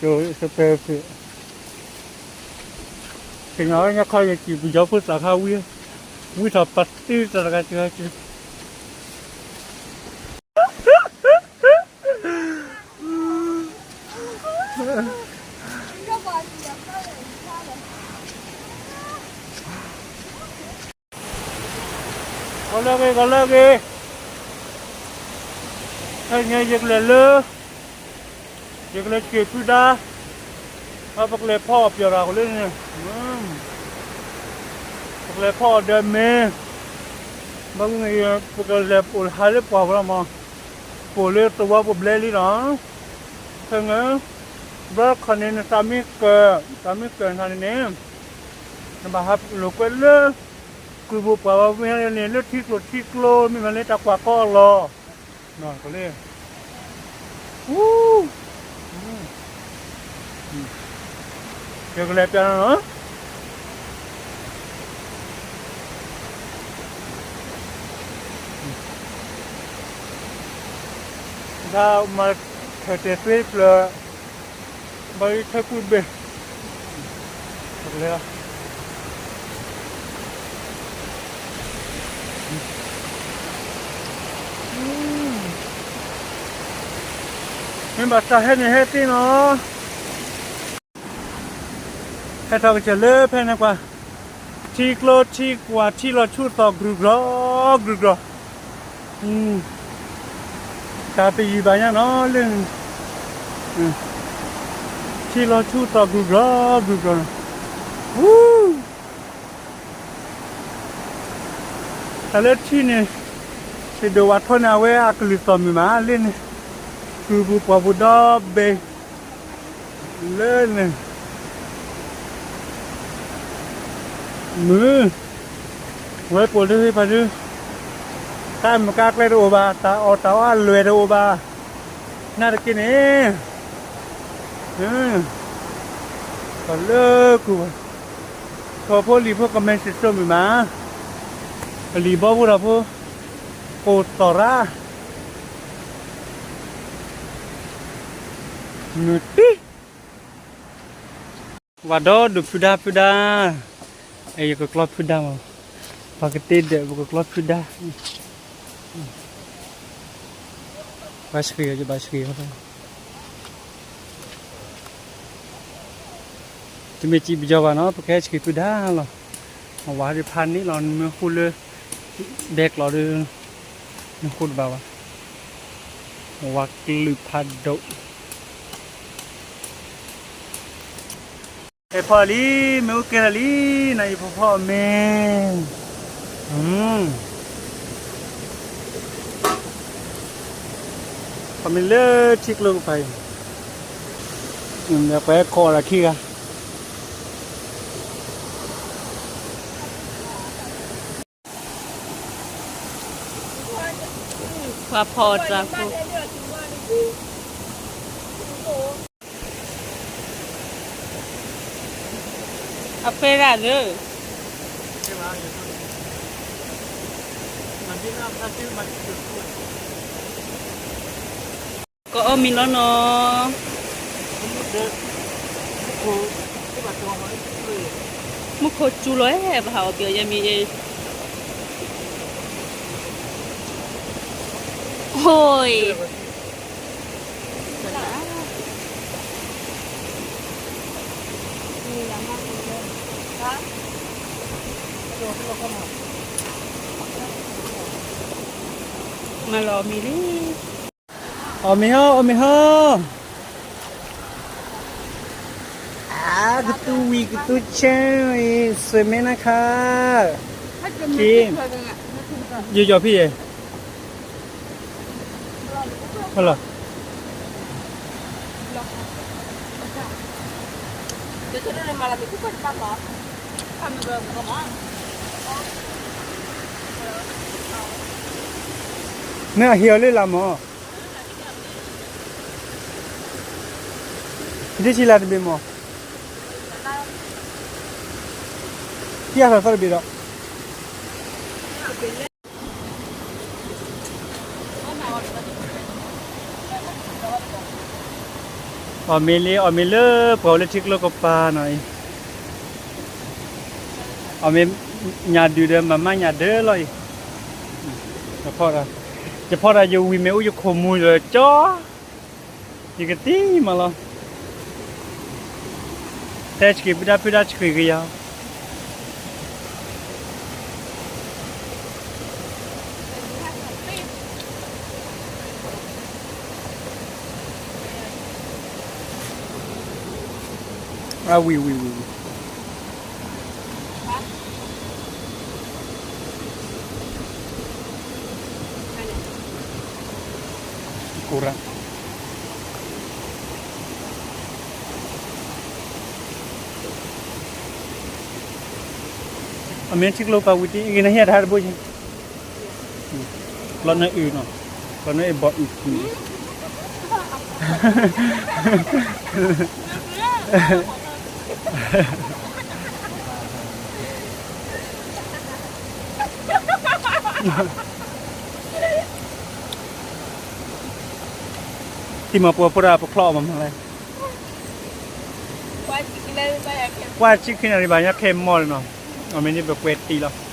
ကၠိ သပၢၤဖံး, သ့ၣ်ညါဝဲညါခီယစံၣ်ပယီၤဖိသၣ်ခါဝံ, ဝံထီၣ်ပသံတၢ်တဂၤတဂၤက့ၤ ကီၤလၢဂ့ၤ ကီၤလၢဂ့ၤ, ဖဲညါယကလဲၤလၢ, ယကလဲၤစံၣ်ဖုဒါ, ပကလဲၤဖီအီၣ်ပၠီၣ်တၢ်အဃိလၢန့ၣ်, ပကလဲၤဖီအီၣ်ဒီးမ့ၢ်, ဘၣ်မနုၤ ပကလဲၤပိာ်ဟးလၢပှၢ်ပူၤလီၤမး, ပိာ်လၢသဝီပူၤဘျဲလံလီၤ, ဖဲန့ၣ်, ဘျီခီန့ၣ် နသးမ့ၢ်ကၢၢ်, သးမ့ၢ်ကၢၢ်နၤန့ၣ်န့ၣ်, နဘၣ်ဟးလိာ်ကွဲလၢ ကုၢ်ပူၤပှၢ်ပူၤမ့ၢ်န့ၣ် လၢထံကျိထံကျိ မ့ၢ်မးလၢတၢ်ကွၢ်ကီအလီၢ်, လၢ ယကလဲၤပျးနီၤ, ဒ်မၤထၢၣ်တဲာ်သွ့ဖျၢၣ်, ဘၣ်ယထဲကူၣ်ဘ့ၣ်, လဲၤ မ့ၢ်ဘၣ်တၢ်ဟဲန့ၣ်ဟဲသ့နီၤ, ဟဲထီၣ်ကစၢၢ်လၢဖဲန့ၣ်ကွၢ်, ထံကျိထံကွၢ်ထံလီၤဆူသီၣ် ကြုၢ်ကြီၢ်ကြုၢ်ကြီၢ်, တၢ်ပယံာ်ဘၣ်ညါနီၤလၢန့ၣ်, ထံလီၤဆူသီၣ်ကြုၢ်ကြီၢ်ကြုၢ်ကြီၢ်, တၢ်လၢထံန့ၣ်, ယဒိၣ်ဝးထီန့ၣ် အဝဲအကလုၢ်သီၣ်မုာ်မးလၢန့ၣ်, ကုၢ်ပူၤပှၢ်ပူၤဒီဘ့ၣ်, လၢန့ၣ်, မုာ်, ဝဲပိာ်လၢဟ့ဖးဒု, တၢ်မုၢ်ကါကျဲတအိၣ်ဘၣ် တၢ်အီၣ်တၢ်အီအလွဲၢ်တအိၣ်ဘၣ်, နာ်တက့ၢ်န့ၣ် ပှၤလၢကုၢ်, ထီၣ်ဖိလံၤဖိကမဲစ့ၣ်စိမုာ်မး, ပလံၤဘီဖိထီၣ်ဖိ, ကိၢ်သီၣ်ရၣ်, မုာ်တံၢ်, ဝၤဒီဒိၣ်ဖုဒါဖုဒါ, အဲ ယကကျီဖုဒါမး, ပှၤကတ့ဒၢး ပကကျီဖုဒါ, ဘၣ်ဆှံး ယဘၣ်ဆှံး တမ့ၢ်စံၣ်ပယီၤဘၣ်နီၤ ပကဟဲဆှံးဖုဒါလီၤ, အဝၤဒုးဖးန့ၣ်လီၤ နမ့ၢ်ဃူလၢ ဒဲကျိးဒီး နဃူတဘၣ်ဘၣ်, ဝၤကလုာ်ဖးဒိၣ် ဟဲဖီလံ, မ့ၢ်အိၣ်ကဲထီၣ်လံ, နယဖီဖီအီၣ်မ့ၤ, ဖီမ့ၤလၢထံကျိကပၤအံၤ, ပှၤဟဲခိးအီၣ်လီၤခံဂၤ ပှၤဖီအီၣ်တၢ်ဖိ, အဖဲဒၣ်လၢ ကအီၣ်မ့ၤလီၤနီၤ, မူခိၣ်စူၤလီၤ ပဟးအီၣ်ပယီၤယဲမ့ၢ်ယဲ, ဟိ, မၤလီၤအီၣ်မ့ၤလံ, အီၣ်မ့ၤဟီ အီၣ်မ့ၤဟီ, အါ ကသူဝံၤကသူဆၢ, စၢၤမဲနၤခါ, က့, ယယီၤဖံးယဲ, ဟလီၤ, မ့ၢ်အဟံးအီၤလၢလၢမၢ်, ဒ်ဆံးလၢတဘ့ၣ်မၢ်, ယၤထီၣ်သီတဘ့ၣ်ဒီး အီၣ်မ့ၤလံ အီၣ်မ့ၤလၢပှၤအိၣ်လၢထံကျိကပၤနီၤအံၤ, အီၣ်မ့ၤညၣ်ဒုးဒီးမၤမါညၣ်ဒၢလီၤအံၤ, ယဖီတၢ် ယဝံၤမ့ၣ်အူယခိၣ်မူၤလၢကၠီ ယကသံမးလီၤ, တဲဆှံဘုဒၣ်ဖုဒၣ်ဆှံကယၤ အဝံၤဝံၤဝံၤဝံၤ ကိရၣ် အမ့ၢ်ထံကျိပာ်ဝံၤတံၢ် ဂ့ၤနဟံၣ်တဟါတဘိယံၤ, ကျီနအုၣ်နီၤ, ကျီနအုၣ်ဘီအုၣ်ကွံာ် ထံမၤပှဲၤဖိတၢ်ပချီၣ်အီၤမးမးလဲၣ်, ကွၢ်ဆံခံနၣ်ရံၣ်ဘၣ်ညါခဲမီၢ်လီၤနီၤ, အမ့ၢ်န့ၣ်ပကွဲးတံၢ်လီၤ.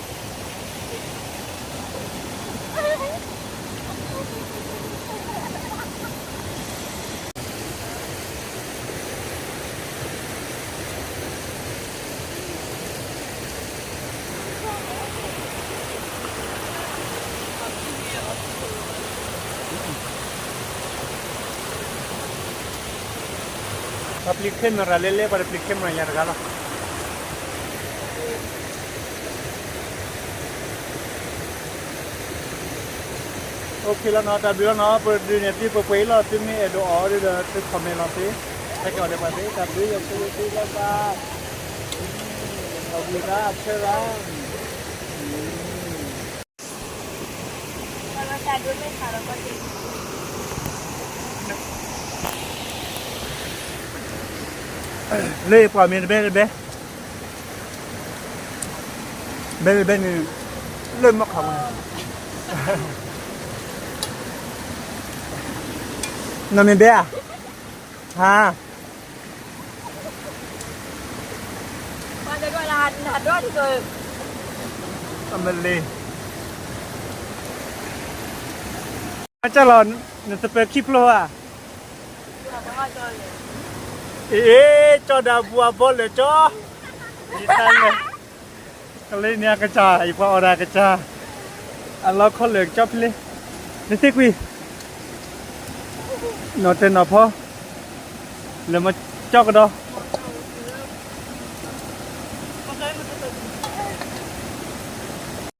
ပှၤပျံၤ camera လဲလဲ ပှၤတပျံၤ camera ယၤတဂၤလီၤ. အိၣ်ခ့လီၤနီၤ, တၢ်ဘျုးလီၤနီၤ, ပဒုးန့ၢ်သုပှဲၤပှဲၤအံၤလီၤ, သုမ့ၢ်အဲၣ်ဒိးအီၣ်ဒီး သု comment လီၤသ့, ဟဲက့ၤအီၣ်ဒီးပှၤသ့, တၢ်ဘျုး ယဆိၣ်ဂ့ၤသုလၢဘၣ်, အဝံၤရၣ်အဆၢရၣ် လၢပှၤမ့ၢ်တဘဲတဘဲ, ဘဲတဘဲန့ၣ်, လၢမီၢ်ခးဝဲ, နမ့ၢ်ဘဲဧါ, ဟါ အမလ့ၤ, အကၢ်လီၤ, နတပၢၤခံဖျိဧါ, အ့ ကၠီဒၣ်ပူၤအဘီလၢာ်ကၠီ, ယတၢ်လဲၣ်, ကလံၤန့ၣ်အကစၢ် ယပှၤအီၣ်ဒၣ်အကစၢ်, အလီခီလၢာ်ကၠီဖဲလဲၣ်, နသ့ကွံာ်, နီၢ်တဲနီၢ်ဖီ, လဲၤမၤကၠီကဒီး,